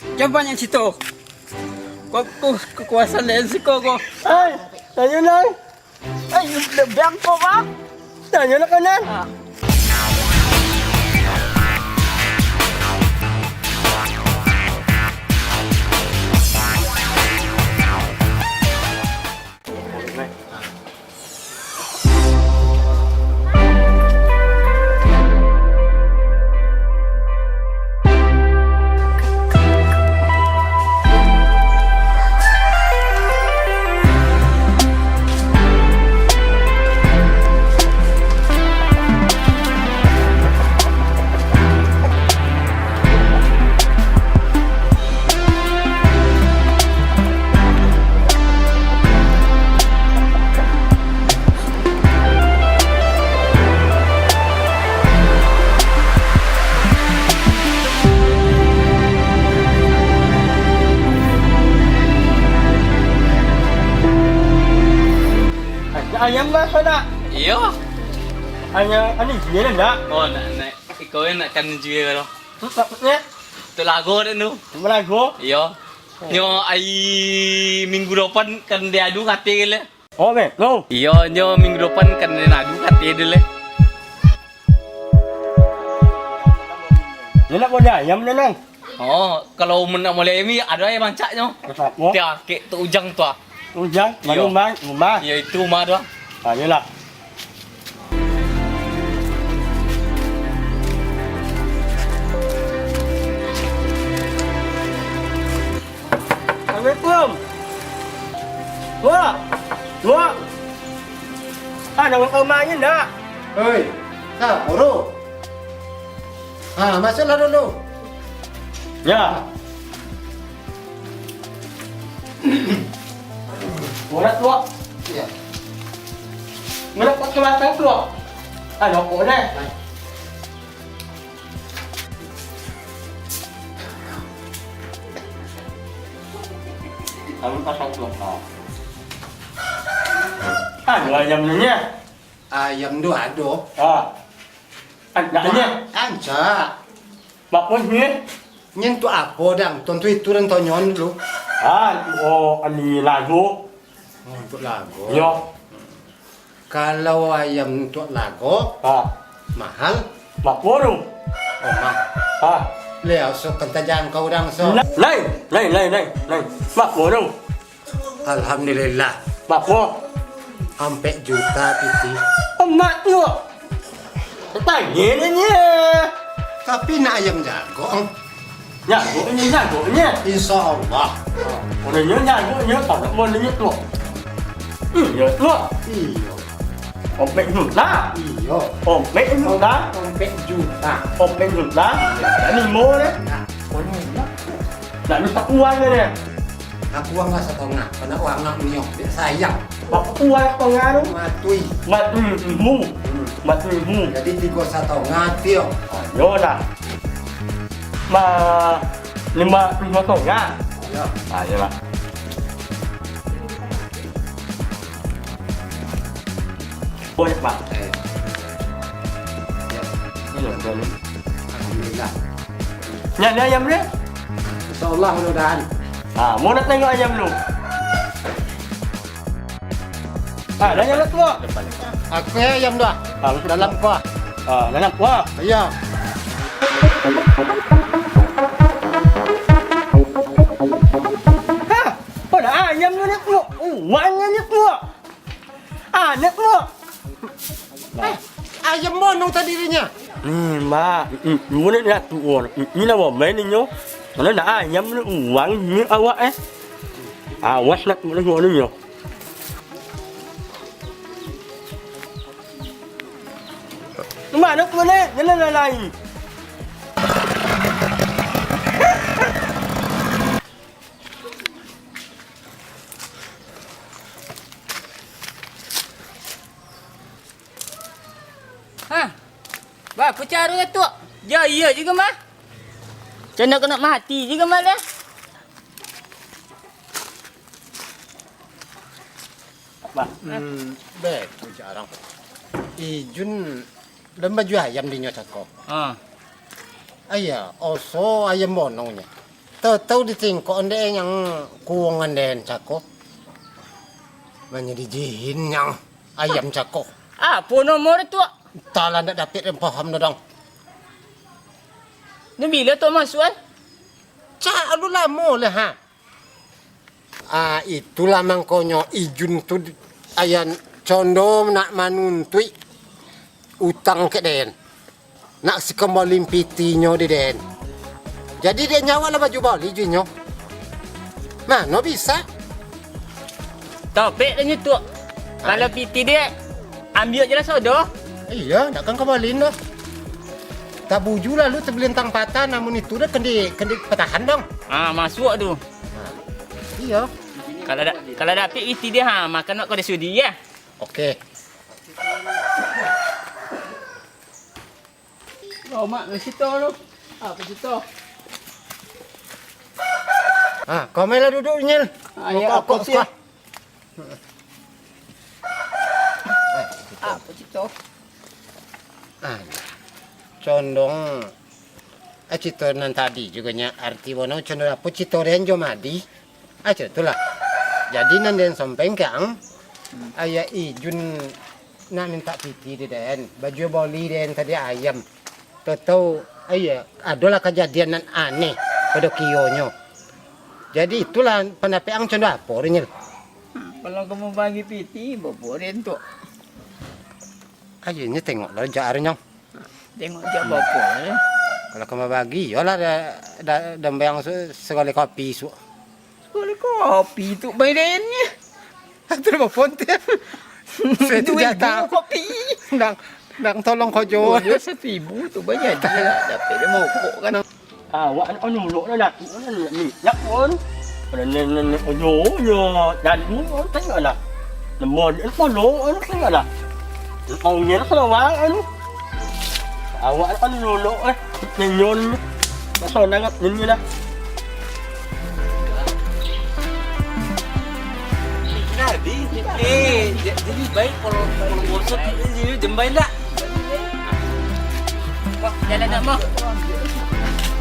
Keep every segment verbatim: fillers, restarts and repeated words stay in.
Jan banyak cito. Ko, ko, kakuasaan den siko ko. Hai, tanyo nang. Hai, biang ko, Bang. Tanyo nak kanan. Ah. Ayam lah, nak. Iyo. Ayam, anu, jual nak. Oh, nak, nak. Iko nak kan jual lo. Tu takutnya? Tu lago dek tu. Lago? Iyo. Nyo ai minggu depan kan diadu kate le. Oh, be, no. Iyo, nyo minggu depan kan diadu kate dulu le. Nyo nak buat ayam ni, Nang. Oh, kalau mun nak mulai mi, ado ai mancaknyo. Mancak apo? Tiak, kek tu ujang tu ah. Ujang? Iyo. Mano, Bang? Rumah? Iyo, itu rumah tu ah. Ah, iyolah. Assalamualaikum. Wak. Wak. Ah, nak ka rumah ni ndak? Oi, sapo tu? Ha, masuaklah dulu. Ya. Murah tu, Wak. Ya. Murah pakai batang tu, Wak. Ah, rokok deh. Baik. Kamu pasang tu, Wak. Ah, dua jam ni, ya? Ayam tu ado. Ah. Anjaknyo? Anjak. Bagus ni. Nyo untuak apo, Dang? Tontu itu den tanyo dulu. Ah, oh, ni lago. Oh, untuak lago. Yo. Kalau ayam untuak lago, ah, mahal. Bapo tu? Oh, mah. Ah. Leh, sok kan tajangkau, Dang, sok. Lai, lai, lai, lai, lai. Bapo tu? Alhamdulillah. Bapo? Ampek juta piti. Amak tu. Tanya nyo. Tapi nak ayam jago. Jago nyo, jago nyo. Insya Allah. Orang nyo jago nyo, tak boleh nyo tu. Iya tu. Iya. Ampek juta. Iya. Ampek juta. Ampek juta. Ampek juta. Jadi mau deh. Nah. Nak minta uang deh. Aku uang lah satongah, kena uang nak niok, dek sayang. Bapak uang satongah tu? Matui. Matui ribu. Hmm. Matui ribu. Jadi tigo satongah, Tio. Ah, yo lah. Ma, lima puluh satongah. Yo. Ah, yo lah. Boleh, Pak. Eh. Yo. Ini loh, boleh. Alhamdulillah. Nya, ni ayam ni? Insya Allah, mudah-mudahan. Ah, mau nak tengok ayam lu? Ah, dah ayam tu, Pak. Aku ya ayam dah. Ah, betul. Dalam kuah. Ah, dalam kuah. Iya. Ha, oh, dah ayam lu ni, Pak. Oh, wangi ni, Pak. Anak mo. Eh, ayam monong tadi dinyo. Hmm, ba. Hmm, ngulek nak tuo. Hmm, ini lah main ninyo. Mana nak ayam ni uang ni awak eh. Awas nak tuo ninyo. Mana tuo ni? Jalan lain. Ha? Ba, apo caro Datuak? Jahia juo mah. Cando kena mati juo mah dah. Ba, hmm, beko jarang. Ijun lamba juo ayam dinyo cako. Ha. Aya, oso ayam monongnyo. Tau-tau di tingkok ndeh nyang kuwong ndeh cako. Manjadi jihin nyang ayam cako. Apo nomor tu? Antahlah, ndak dapek den paham doh, dang. Ni bilo tu masuak, eh? Cak lu lamo lah, ha. Ah, itulah mangkonyo Ijun tu, ayan condo nak manuntuik utang ka den. Nak sikambali pitinyo di den. Jadi, den nyo awak lah baju bali jo inyo. Mano bisa? Topek lah nyo tu. Kalau piti dek, ambiak je lah sodo. Iyo, nak kan kambali doh. Tabuju lalu tabalintang patah, namun itu dah kendi, kendi patahan dong. Ah, masuak tu. Iyo. Kalau da-, kalau dapek piti dia, ha, makan nak kau dah sudi ya. Oke. Oh, mak, lu situ lu. Ah, ke situ. Ah, kau main lah duduk, Nyil. Ah, ya, rokok, apa rokok sih? Sekolah. Ah, ke situ. Ah, condong. Ah, cito nan tadi jugo nyo, arti bono condong apo cito den jo madi. Ah, cito tu lah. Jadi nan den sampaikan, ayah Ijun nak mintak piti di den, baju boli den tadi ayam. Tau-tau, iyo, adolah kajadian nan aneh pado kionyo. Jadi itulah pandapek ang condong apo, Rinyil? Hmm, kalau kamu bagi piti, bobo den tu. Ayo, nyo tengok lah, jak arinyo. Tengok jak bobo, eh. Kalau kamu bagi, iyolah da, da, dambayang se-, sagalo kopi isuk. Sagalo kopi tu, bai den nyo. Itu dah baponte. Duit jatah. Kopi. Nang, nang tolong kojo. Oh, dia seribu tu banyak dia dapek dia mokok kan. Awak nak nulok lah nak, nak minyak pun. Pada nenek-nenek kojo, yo, dan ni orang tengok lah. Lemon, eh, polo, orang tengok lah. Orang ni lah kalau awak ni. Awak kan dulu, eh, nyon. Tak salah nak nyon lah. Jadi, eh, ja-, jadi baik kalau, kalau bosok, eh, jadi jembai ndak? Wah, jalan nak mah.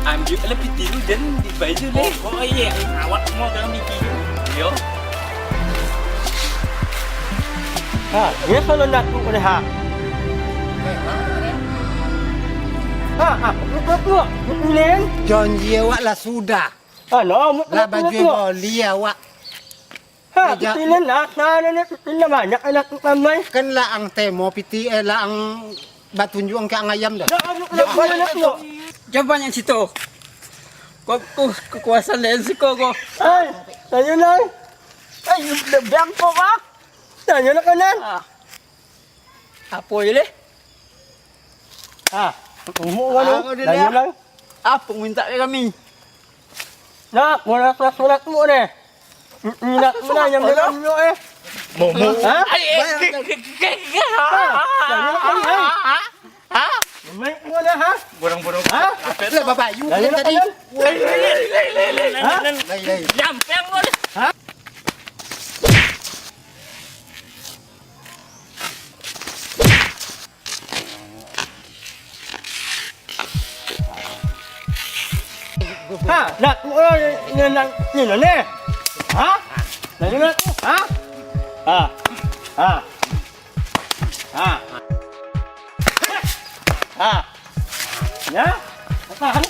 Ambil lah piti lu, dan dibayar deh. Oh, oh, iya. Awak semua dalam piti tu. Yo. Ha, dia kalau nak tu boleh, ha. Ha, ha, buka tu, buka ni. Janji awak lah sudah. Ha, no, buka, lah buka baju tu. Boli awak. Ha, buka ni, nak, nak, nak, nak, nak banyak anak tu ramai. Kan lah ang temo piti, eh, lah ang batunjuk ang ka ang ayam dah. Nak, buka, buka, buka. Jangan banyak cerita. Kau tu kekuasaan lain siko kau. Hai, tanya nang. Hai, biang kau, Bang. Tanya nak kanan. Ah. Apo je leh? Ah, umur kan tu? Apo dia, Daniel, lah? Apo minta ka kami? Nak, mau nak surat tu deh. Nak, nak yang dalam dulu, eh. Mau, mau. Ha? Ai, eh, ke, ke, ke, ke, ke, ha? Ha? Daniel kan, ha? Ha? Main kau dah, ha? Borong-borong. Ha? Lah, babayu tadi. Daniel kan? Ha? Lai, lai. Nyampiang kau ni. Ha? Ha, nak, nak, nak, ni, ni, ni. Ha? Nak, nak, ha? Ha. Ha. Ha. Ha. Ya? Tahan.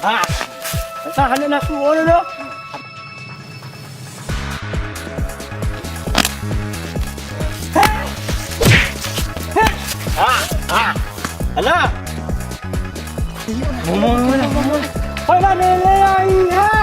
Ha. Tahan nak suruh dulu. Ha. Ha. Alah. Hoi, lah, ni, ni, ni, ha.